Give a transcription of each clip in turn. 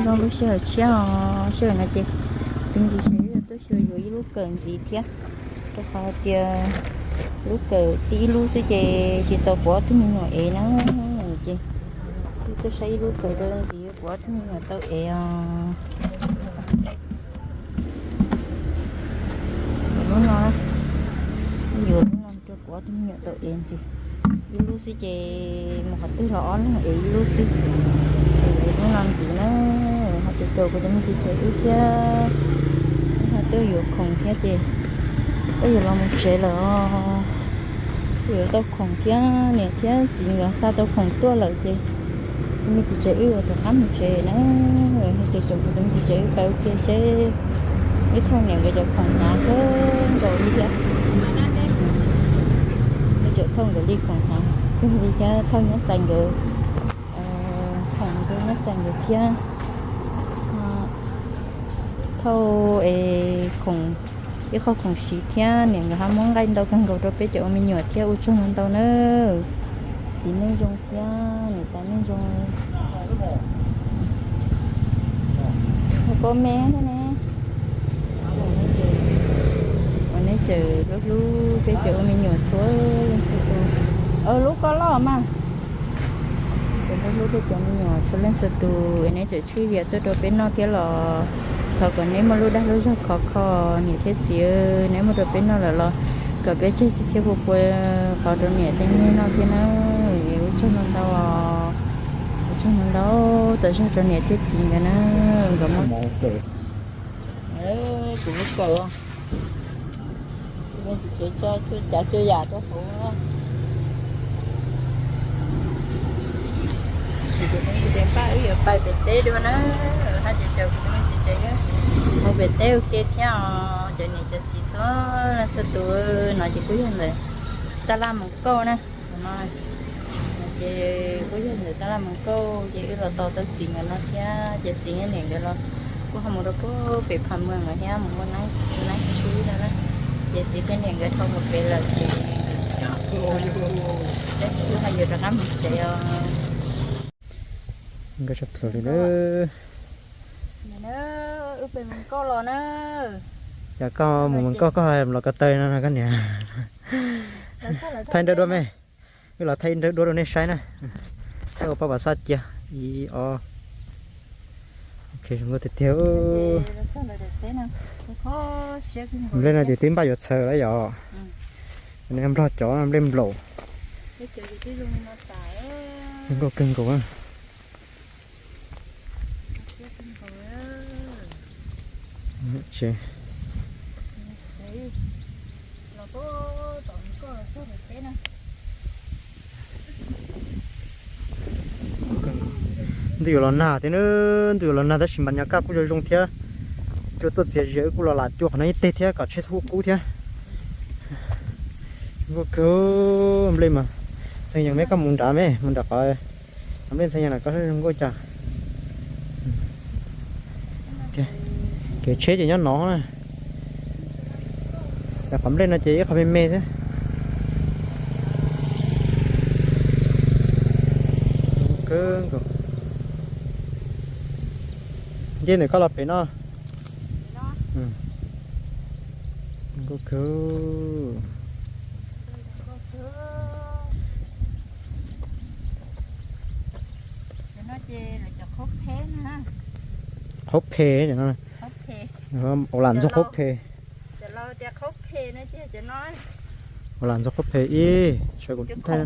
Noj lub sij hawm tshiab os, sij hawm no ces tus me ntxhais tsev wb tuaj xyuas yuav ib lub kawm ntxiv thiab, rau qhov tias lub kawm tib ib lub xwb ces tsis txaus kuv ob tug me nyuam ev na, ces wb tuaj saib ib lub kawm rau ntxiv kuv ob tug me nyuam tau ev os. Lub no, yuav lub no rau kuv ob tug me nyuam tau ev ntxiv. Ib lub xwb ces mus qhov twg los ob leeg ev ib lub xwb. Lub no ntxiv na, ho tus caum kuv tus me ntxhais tsev wb thiab, ho tuaj yuav khoom thiab ces wb yuav los mus tsev lawm os. Wb yuav tau khoom thiab, niam thiab txiv nkawd xa tau khoom tuaj lawm ces tus me ntxhais tsev wb yuav rov qab mus tsev na. Ho tus caum kuv tus me ntxhais tsev wb pab ua ke seb wb thauj niam nkawd cov khoom hnyav kawg nkaus li thiab. Wb tseem thauj nkawd li khoom hnyav kawg li thiab, thauj nyab xais nkawd, khoom rau nyab xais nkawd thiab, thauj es khoom, ib qho khoom siv thiab, niam nkawd ho muab nqaij ntau kawg nkaus rau peb cov ua me nyuam thiab, ua tsaug ntau ntau na. Txiv nej zoo thiab niam tais nej zoo. Ua pob me thiab ne. Uas neb tseem hlub hlub peb cov ua me nyuam txhua leej txhua tus. Lub koj loj mas. Tseem hlub hlub peb cov me nyuam txhua leej txhua tus es neb tseem tswj vias tuaj rau peb noj thiab los thov kom neb muaj lub dag lub zog khov kho, niam thiab txiv, neb muab rau peb noj lawm los kom peb tseg txhia txhia pua pua qhov rau niam tej nej noj thiab na. Es ua tsaug ntau ntau os, ua tsaug ntau ntau tas zog rau niam thiab txiv nkawd na, nkawd muab kuv lub kawm. Tus me ntxhais tsev tso txhua tsav txhua yam rau hauv. Ces tus me ntxhais tsev npaj wb yuav pais pem teb dua na, hais tias caum tus me ntxhais tsev mus pem teb ua ke thiab os. Cov niam cov txiv txhua leej txhua tus, no ces kuj yog ntawm tab laj Moos Kauj na. Tus no ces kuj yog ntawm tab laj Moos Kauj, ces wb los tos tau txiv nkawd no thiab, ces txiv niam nkawd los kuj ho mus rau pem Pham Mws lawm thiab, mus ua neeb tswb no na. Ces txiv thiab niam nkawd dhau mus pem lawm ces tab sis wb ho yuav rov qab mus tsev os. Nkawd tshaj plaws li na. Wb pem Moos Kauj los na. Yog koj mus Moos Kauj koj los ko taw no koj niam. Thaij nrawm dua me. Wb los thaij nrawm dua rau nej saib na. Thaij ua pab pam xaj cia. Ib ob. Ok, zoo nkauj tiag tiag. Nplej no ces twb npaj yuav txhaws lawm yom. Nplog cov nplej nplaum. Zoo nkauj kawg nkaus. Ntuj yuav los nag thiab na, ntuj yuav los nag tab sis mas nyob kaj kuj zoo zoo thiab. Cua tuaj txias zias wb kuj los lam cua qhov no ib teg thiab kom tsheb huab kub thiab. Zoo nkauj kawg, nplej mas ntxhee yees me koj mus nrad me, mus nrad qhov nplej ntxhee yees los koj zoo nkauj cas. Kev tsheb ces nyob no na. Cov qhov nplej no ces ib qho me me thiab. Zoo nkauj kawg. Nce ntawm koj los pem no. Zoo nkauj kawg. Qhaub phem no. Ua lam ntxuag qhaub phem. Ua lam ntxuag qhaub phem ib, sawv kuv thaij.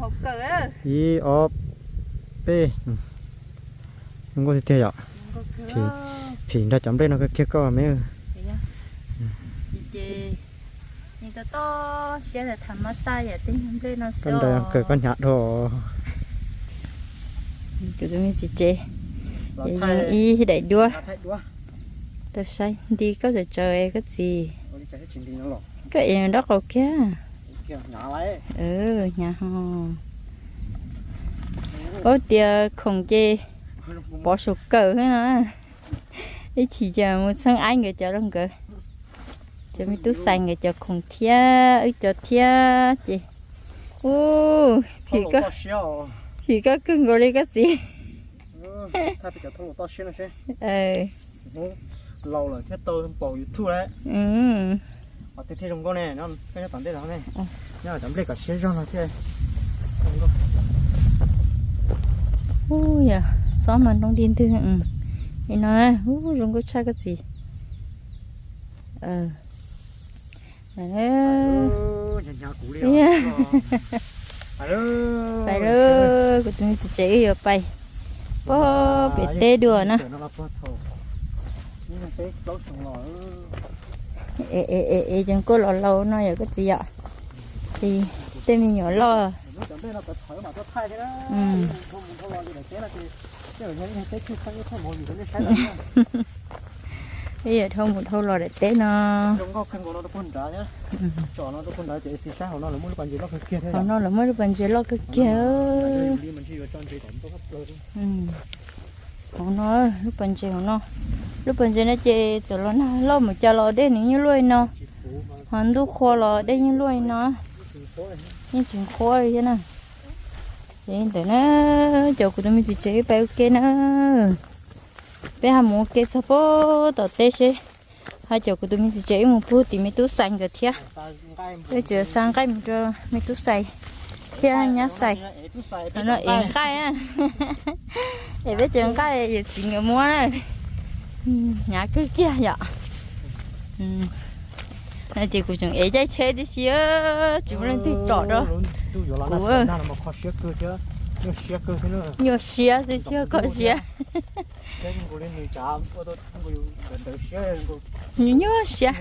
Ib ob peb. Zoo nkauj tiag tiag yom. Phim nrog cov nplej no kawg kiag koj me. Koj nrog kawg koj hnyav dhau. Kuv tus me txiv tsev, zoo ib daim duab. Tau saib nti koj tsaws tsaws koj txiv. Koj ev nrab qaum kiag. Hnyav ho. Paub tias khoom ces pov saum kawm xwb no. Ib chim ces mus txheeb aib nkawd cov los nkawd, cov me tub xais nkawd cov khoom thiab wb cov thiab ces. Ub, phim koj kawg nkaus li koj txiv. Thaij peb cov thauj lus toj siab no seb. Hnub laus lawm thiaj tau npaum YouTube lawm. Qhov twg thiaj zoo nkauj ne, nyob tom ntej tod ne. Nyob cov nplej kom siab zog no thiaj zoo nkauj. Ub, yog xob mas nroo dig ntwg li no. Ub, zoo nkauj tshaj koj txiv. Pais lawm, kuv tus me txiv tsev wb yuav pais pog pem teb dua na. Es, es, es, es, zoo nkauj los laus no yom koj txiv yom. Li tej me nyuam loj. Ib yam dhau mus dhau los daim teb no. Hauv no lawv muaj lub pas ntses loj kawg kiag. Hauv no, lub pas ntses hauv no. Lub pas ntses no ces txawm los nag loj mus cas los dej nws yeej luaj li no. Ho ntuj qhua los dej yeej luaj li no. Yeej tsis qhuav li thiab na. Ces ntawm na, cov kuv tus me txiv tsev wb pais ua ke na. Peb ho mus ua ke txog pem tom teb seb. Ho cov kuv tus me txiv tsev wb mus pug tim me tub xais nkawd thiab. Peb tseem xa nqaij mus rau me tub xais thiab nyab xais. No ev nqaij. Es peb cov nqaij yawm txiv nkawd muab na. Hnyav kawg kiag yom. No ces kuv tseem ev caij tsheb tib si, tsis muaj leej twg tsom rau. Kuv nyuaj siab xwb tsis yog kho siab. Nyuaj siab.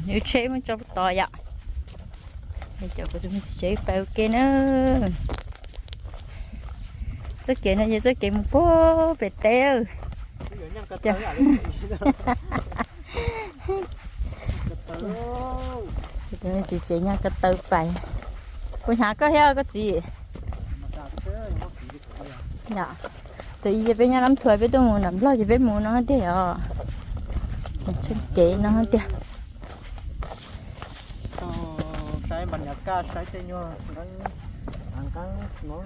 Wb tsheb muab tso tod yom. Cov kuv tus me txiv tsev pais ua ke na. Txoj kev no yog txoj kev mus puag pem teb. Kuv tus me txiv tsev nyag ko taw pais. Kuv hnyav koj thiab koj txiv. Yom, tus ib ces peb nyob Nab Thuav peb tuaj mus nram Nplog ces peb mus no tiag os. Tsheb kev no tiag. Saib npas nyuag kaj saib tej nyuag nqeeb, nqeeb no,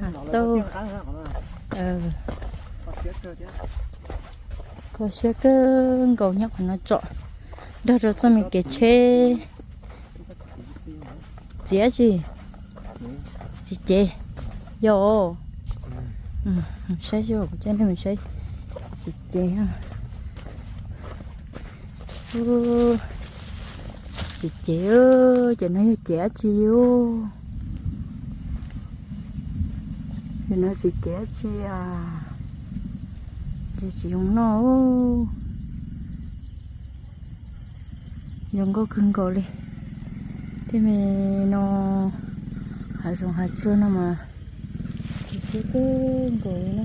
kho siab kawg nkaus nyob qhov no tsom nrog rau txoj me kev tsheb. Txiv dab tsi? Txiv cev. Yog. Saib xyuas kuv coj nej mus saib txiv cev. Txiv cev, cov no yog cev dab tsi? Cov no txiv cev dab tsi? Ces tsis zoo noj. Zoo nkauj kawg nkaus li. Tej me no hav zoov hav tsuag no mas siab kawg nkaus li na.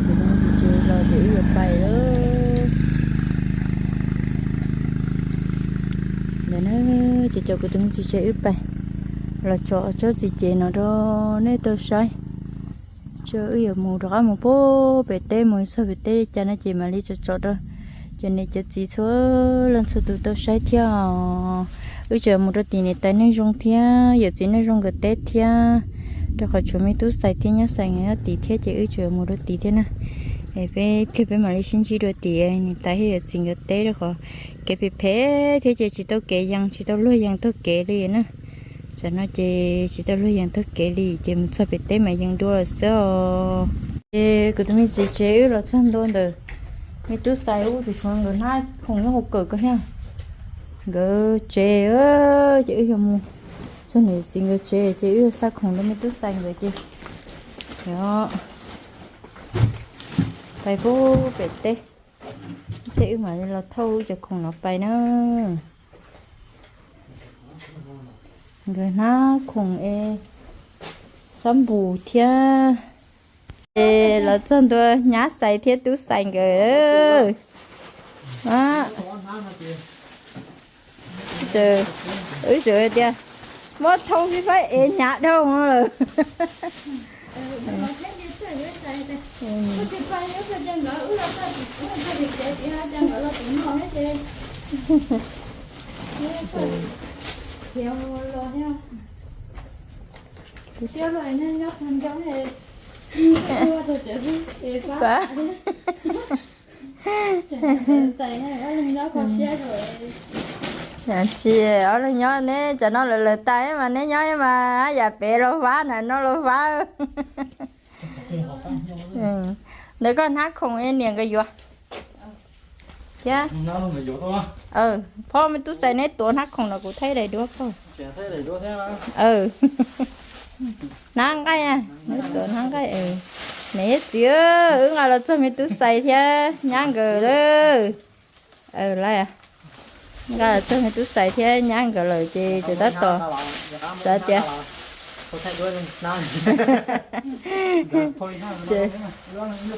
Ces no tsis tsis los ces wb yuav pais lawm. Ntawm na, ces cov kuv tus me txiv tsev wb pais los tso tsob txiv cev no rau nej tau saib. Ces wb yuav mus rov qab mus puag pem teb mus txog pem teb li cas no ces mam li tso tso rau cov niam cov txiv txhua leej txhua tus tau saib thiab os. Wb tseem mus rau tim niam tais Neej Zoo thiab yawm txiv Neej Zoo nkawd teb thiab, rau qhov tshuav me tub xais thiab nyab xais nkawd nyob tim thiab ces wb tseem mus rau tim thiab na. Es peb pliag peb mam li sib ntsib dua tim niam tais thiab yawm txiv nkawd teb rau qhov kev phem phem thiab ces tsis tau kev yees tsis tau luag yees taug kev li na. Tsam no ces tsis tau luag yees taug kev li ces mus txog pem teb mas yees dua lawm xwb os. Ces kuv tus me txiv tsev wb los txog ntua ntawm me tub xais ub tus tshuav nkawd hnab khoom nyob hauv kawm ko thiab. Nkawd tsev ces wb yog mus txog niam txiv nkawd tsev ces wb xa khoom rau me tub xais nkawd ces pais puag pem teb. Ces wb mam li los thauj wb cov khoom no pais na. Nkawd hnab khoom es xab npum thiab. Es los txog ntua nyab xais thiab tub xais nkawd. Wb tseem tias muab thau xi faib ev hnyav dhau lawm. Tsis, ob leeg nyob neb tsam no lawv lawv tas mas neb nyob mas yam pem los vab na no los vab. Ntawd koj hnab khoom niam nkawd yuav thiab. Phob me tub xais neb tuav hnab khoom no kuv thaij daim duab koj. Hnab nqaij, neb tuav hnab nqaij. Niam txiv, wb nqa los txog me tub xais thiab nyab nkawd lawm. Nqa los txog me tub xais thiab nyab nkawd lawm ces tseem tab tom xav tias,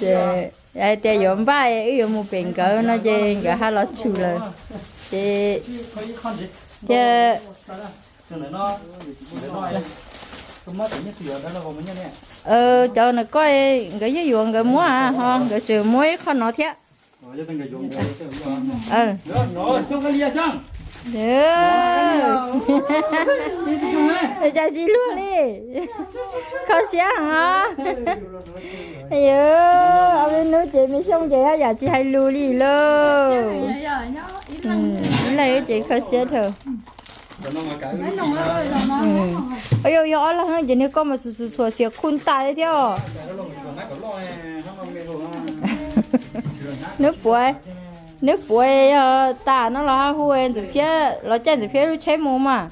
ces hais tias yuav npaj wb yuav mus pem nkawd no ces nkawd ho los tshwm lawm. Ces thiab cov nws koj nkawd yeej yuav nkawd muab ho nkawd tseem muab ib qho no thiab. Cas tsis luag li, kho siab heev os. Yog ob peb hnub ces me xyooj ces haj yam tsis hais lus li lauj. Ib leeg ces kho siab dhau. Yog ob leeg ces niag koj mas xum xum txhuam xiam khu tas li thiab os. Neb puav, neb puav yog tas no los ho hu Ntxawm Phiab los caij Ntxawm Phiab lub tsheb mus mas.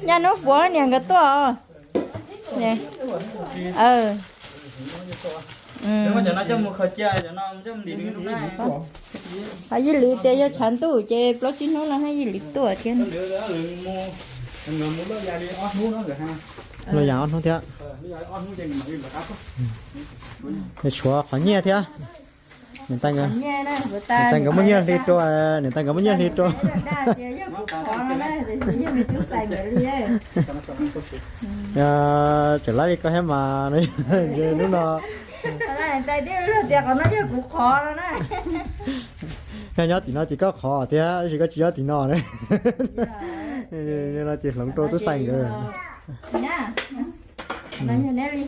Nyaj hnub puav niam nkawd tuaj. Ho Yij Lwm tias yog tshav ntuj ces plaub tsib hnub no Yij Lwm tuaj thiab. Loj yam ob hnub thiab. Tshuav qhov nyiaj thiab. Niam tais nkawd muaj nyiaj hli rau, niam tais nkawd muaj nyiaj hli rau. Tseem laib li koj thiab mas, hnub no. Yog nyob tim no ces koj qhov thiab, tab sis koj tsis nyob tim no. No ces hloov rau tub xais nkawd.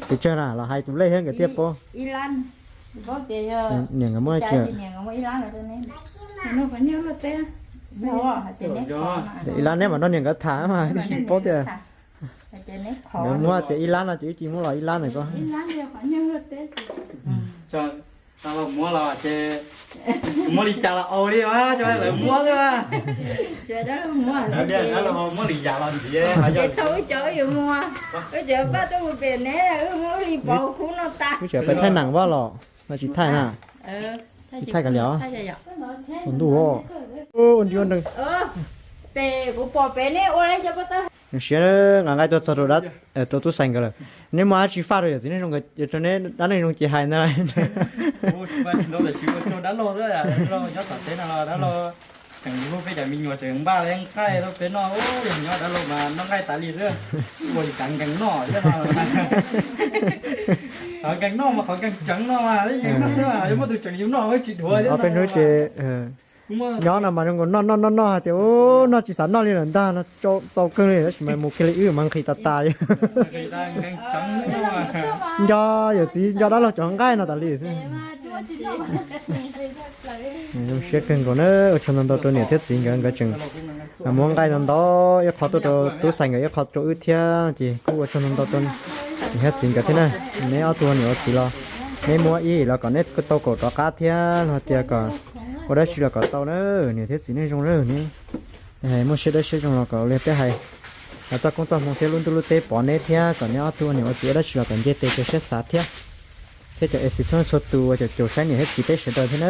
Tus tsawg na los hais tus lej thiab nkawd thiaj paub. Niam nkawd muab tsis. Ib lab neb mam nrog niam nkawd tham mas tsis paub tias. Nkawd muab tias ib lab no ces wb cia muab los ib lab ntawm ko. Muab li cas los au li, lawv muab xwb. Muab li yam los ntxiv. Wb tseem pais thaij neem vaj los no tsis thaij na. Tsis thaij kav liam. Ua ntuj, ua nti ua nreeg. Siav, nqa nqaij tuaj txog rau tub xais nkawd lawm. Neb muaj dab tsi faj rau yawm txiv neej zoo, neb dab neeg zoo ces hais ntag. Tseem hu peb cov me nyuam tseem npaj li nqaij rau peb noj, yog nyob dab laug mas noj nqaij tas li xwb. Ua li cas nkees noj thiab no. Qhov nkees noj mas qhov nkees tseev no mas, nkees noj xwb, yog muaj tus tseem yus noj tsis dhuav thiab. Ob peb hnub ces nyob no mas zoo nkaus noj noj noj noj hais tias noj tsis xav noj li lawm ntag no, txaus kawg li, tab sis mas mus kiag li wb mas nqhis tas tas li. Nco yawm txiv nco dab laug cov nqaij no tas li xwb. Zoo siab kawg nkaus na, ua tsaug ntau ntau rau niam thiab txiv nkawd, nkawd tseem muab nqaij ntau ntau, ib qho tuaj rau tub xais nkawd, ib qho rau wb thiab, ces kuj ua tsaug ntau ntau rau niam thiab txiv nkawd thiab na. Neb ob tug niam ua txiv los neb muab ib los kom neb tau kaum rov qab thiab, los tias kom ua dab tsi los kom tau na, niam thiab txiv nej zoo na. Muaj siab dawb siab zoo los kom li peb hais, txoj koob txoj hmoo thiab lub ntuj lub teb pov neb thiab kom neb ob tug ua niam ua txiv ua dab tsi los kom nce tes rau siab xav thiab. Thiab cov A C txhua txhua tus uas caum caum saib niam thiab txiv peb sawv daws thiab na.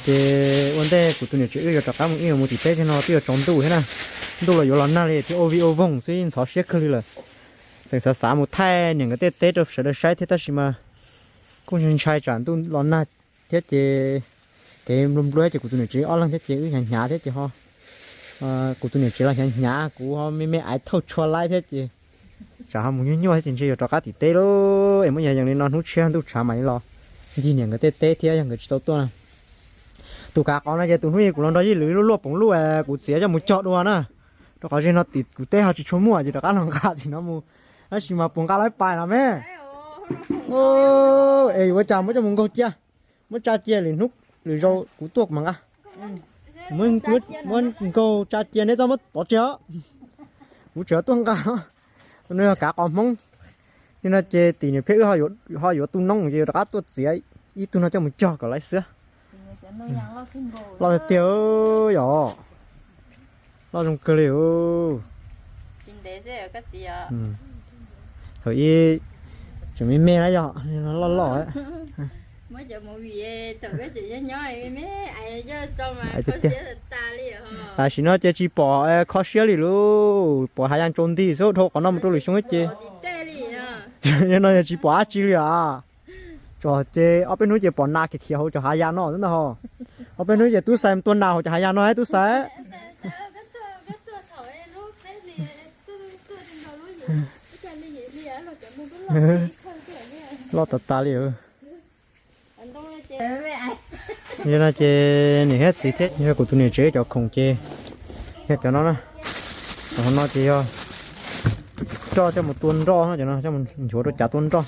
Ces ua ntej kuv tus niam tsev wb yuav rov qab mus ib yuav mus tim teb tag no twb yuav tsaus ntuj thiab na. Ntuj los yuav los nag li thiab, ua vij ua voog xwb ntxhov siab kawg li lawm. Tseem xav xav mus thaij niam nkawd tej teb rau sawv daws saib thiab tab sis mas kuj ntshai tsam ntuj los nag thiab ces kev nplua nplua ces kuv tus niam tsev ob leeg thiab ces wb hnyav hnyav thiab ces ho kuv tus niam tsev los hnyav hnyav, kuv ho me me aiv thauj tshua laib thiab ces Tsam ho mus nyuaj nyuaj thiab ces ntshe yuav rov qab tim teb lauj. Es muab yog yees li no hnub tshiab ntuj tshav mam li los ncig niam nkawd tej teb thiab yog nkawd tsis tau tuaj na. Tus kav qos no ces tus hnub ib kuv los nrog Yij Lwm luaj luaj poom luj es kuv txiav coj mus cog dua na. Rau qhov zej no tim kuv teb ho tsis tshua muaj ces rov qab los nqa tim no mus. Tab sis mas puas nqa lawv pais no me? Es yuav ua cas muab coj mus nkaug cia, muab tsa cia lwm hnub lwm zaus kuv tuaj kuv mam nqa. Muab nkaug tsa cia neb txhob muab pov tseg os. Kuv tseem tuaj nqa. Tus no yog kav qos Hmoob. Nim no ces tim niam Pheb wb ho yuav tu noob ces yuav rov qab tuaj txiav ib tug no coj mus cog kom lawv xwb. Loj tiag tiag yom. Loj zoo kawg li. Thaum ib tseem me me na yog loj loj. Tam sim no ces tsis pom kho siab li lauj, pom hav ya ntsaus nti xwb dhau qhov no mus rau lwm xyoo ces. Yog no yog tsis pom dab tsi li as. Tso ces ob peb hnub ces pom nas khiav khiav hauv cov hav ya no xwb ntag ho. Ob peb hnub ces Tub Xais mus tua nas hauv cov hav ya no Tub Xais. Loj tas tas li. Yog no ces niam thiab txiv thiab yog kuv tus niam tsev cov khoom ces yog cov no na. Cov no ces yog roj coj mus tua nroj no, cov no coj mus nchuav rau cav tua nroj.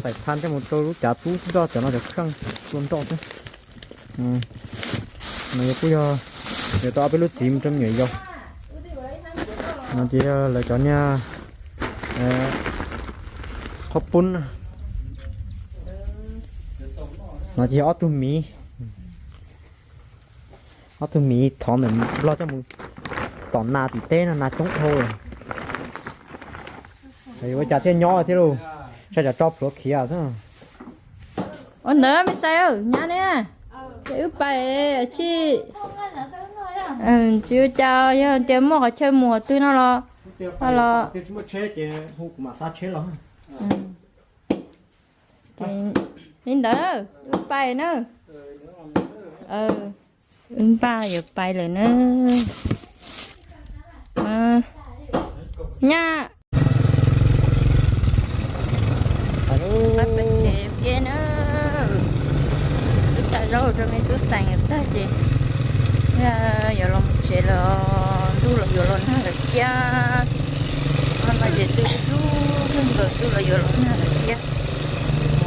Xais than coj mus rau lub cav tub nroj, cov no cov kheej tua nroj xwb. No yog kuj yog yuav tau ob peb lub txiv mus rau me nyuam yaus. No ces yog lawv cov niag qhob pub. No ces yog ob tug miv, ob tug miv thov ntawm Nplog coj mus tom nas tim teb no nas coob dhau lawm. Yuav ua cas thiaj nyob thiab lauj, sai tsam tso plhuav khiav xwb. Ua ntawd me Xais, nyab ne, ces wb pais tsis, tsis ua cas, yog tias muaj qhov chaw mus qhov twg no los, los li ntawd wb pais na. Wb npaj yuav pais lawm na. Nyab, pais tsev ua ke na. Tub xa zaub rau me tub Xais tag ces yuav los mus tsev lawm, ntuj los yuav los nag lawm thiab. Hnub no ces twb hlub kawg nkaus, ntuj los yuav los nag lawm thiab.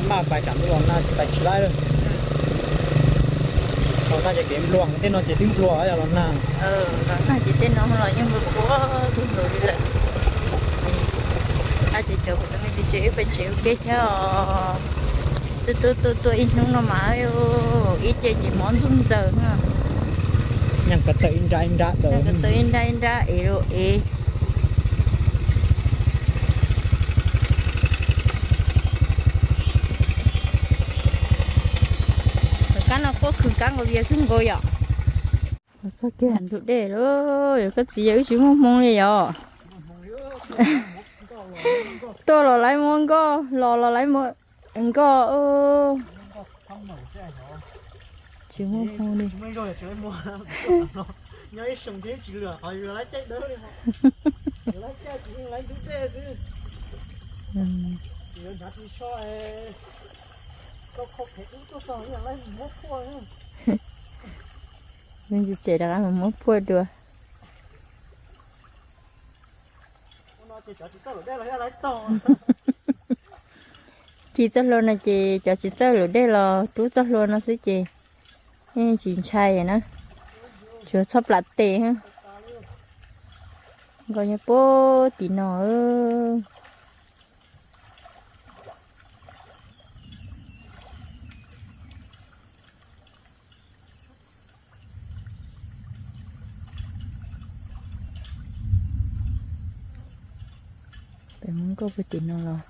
Maj pais tsam ntuj los nag ces pais tsis laib lawm. Los nag ces kev nplua, tej no ces twb nplua los nag. Los nag ces tej no los yeej nplua kawg nkaus li lawm. Ces cov kuv cov me txiv tsev wb pais tsev ua ke thiab os. Tuaj tuaj tuaj tuaj ib hnub no mas ib ce ces mob ntxuj ntxaws na. Nyeej ko taw ib nrab ib nrab, nyeej ko taw ib nrab ib nrab ev rau ev. Kab no kuj khwv kab nkaus vias kawg nkaus yom. Txog kiag ntug dej lawm, yog koj txiv yog wb tsis muaj hmoo li yom. Tuaj los lawv muab nkoj, los los lawv muab nkoj. Tsis muaj hmoo li. Me ntsis tsem rov qab mus muab phuaj dua. Khi txoj hlua no ces cov tsis txawj lawm dej los rub txoj hlua no xwb ces yeej tsis ntshai na. Tsuas txhob plam tes. Nkoj nyob puag tim no. Peb muab nkoj puag tim no los.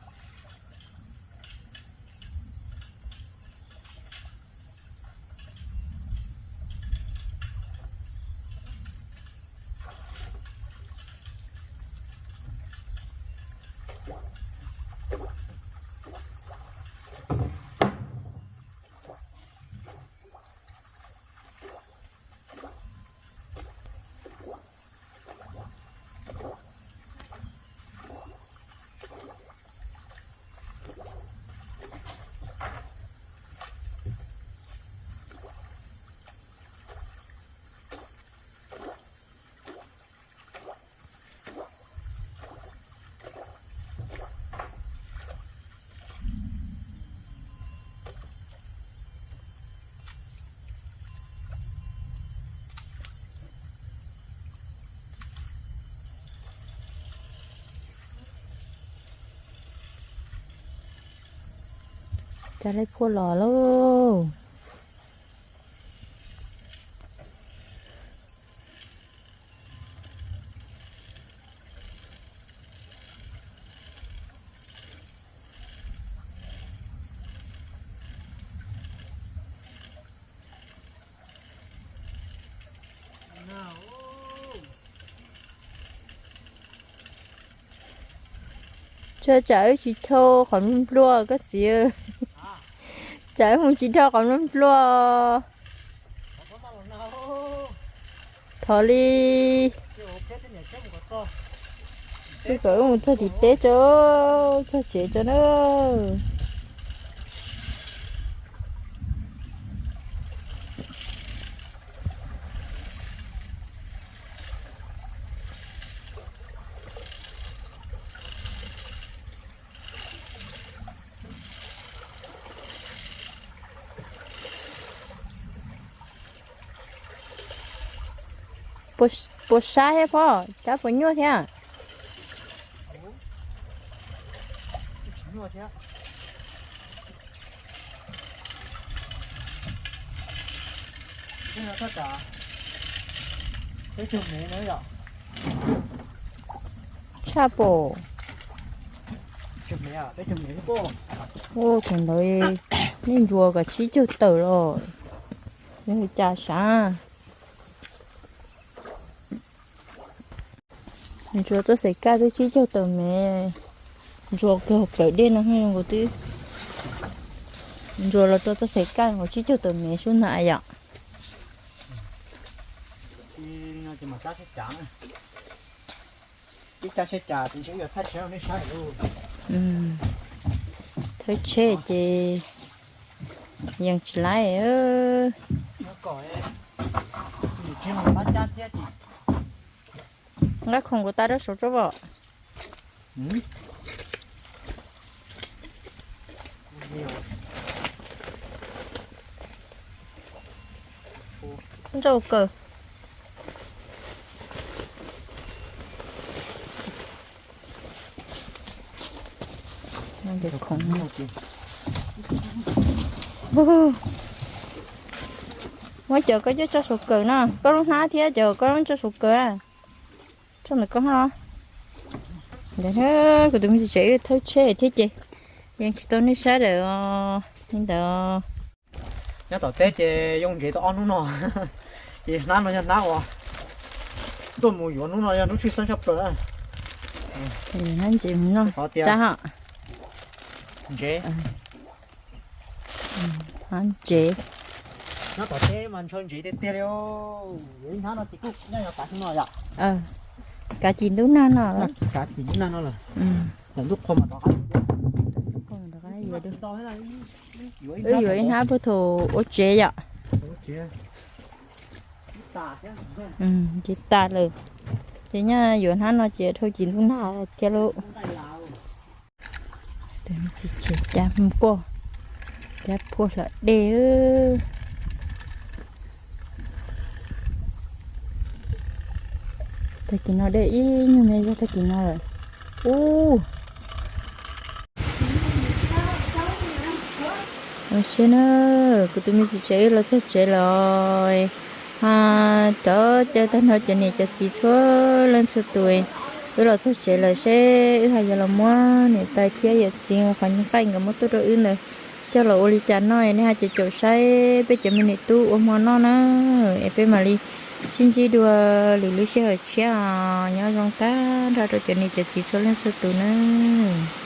Tag lej phuaj los lauj. Tsam wb tsis dhau qhov nplua koj txiv. Tsam wb mus tsis dhau qhov nplua. Thov li. Wb kom wb mus txog tim teb tso, txog tsev tso na. Puas sab thiab pob, sab puas nyuaj thiab? Tshaj pom. Ua thaum ntawd nej ntsuas kom tsib caug tawm los, yog li cas sav? Ntsuas txoj xaim kaj twb tsib caug tawm mev, ntsuas kawg plawv dej no zoo nkaus twb, ntsuas los rau txoj xaim kaj nkaus tsib caug tawm mev sub ntag yom. Thawb tsheb ces yeej tsis laib. Nqa khoom kuv tas rau saum tso pom. Nrauj kawg. Muab cov koj coj tso saum kawm no, koj lub hnab thiab cov koj tso saum kawm. Tso ntawm koj hnab. Ntawd kuv tus me txiv tsev wb thawb tsheb thiab ces yeej tsis tau nej sab lawm os li ntawd. Nyob tom teb ces yoo ntsev tau ob hnub no, ces hnab no yog hnab uas tuaj mus yuav hnub no yog hnub tshwj xeeb tshaj plaws. Hnab ntsev mus noj tsa hos. Ntsev. Hnab ntsev. Nyob tom teb mas ntshaw ntsev tiag tiag li. Yuav ib hnab no ces kuj nyob yog kav hnub no yom. Kav tsis ntub nag no. Kav tsis ntub nag no lawm. Lam ntuj qhua mas rov qab. Wb yuav ib hnab puag thaum ua tsev yom. Ces tas lawm. Ces nyob yuav hnab no ces dhau tsis ntub nag thiab lauj. Tus me txiv tsev cab mus poj, cab phuaj hla dej. Tag kis no dej ib nyuag me zog tag kis no lawm. Ub, los siab na, kuv tus me txiv tsev wb los txog tsev lawm. Cov caw tag nrho cov niam cov txiv txhua leej txhua tus, wb los txog tsev lawm seb wb hais yog los muab niam tais thiab yawm txiv qhov nqaij nkawd muab tuaj rau wb ntawd coj los ua li cas noj, nej haj caum caum saib peb cov me niam tub ua hmo noj na. Es peb mam li sib ntsib dua lwm lub sij hawm tshiab os. Nyob zoo tag nrho rau cov niam cov txiv txhua leej txhua tus nawb.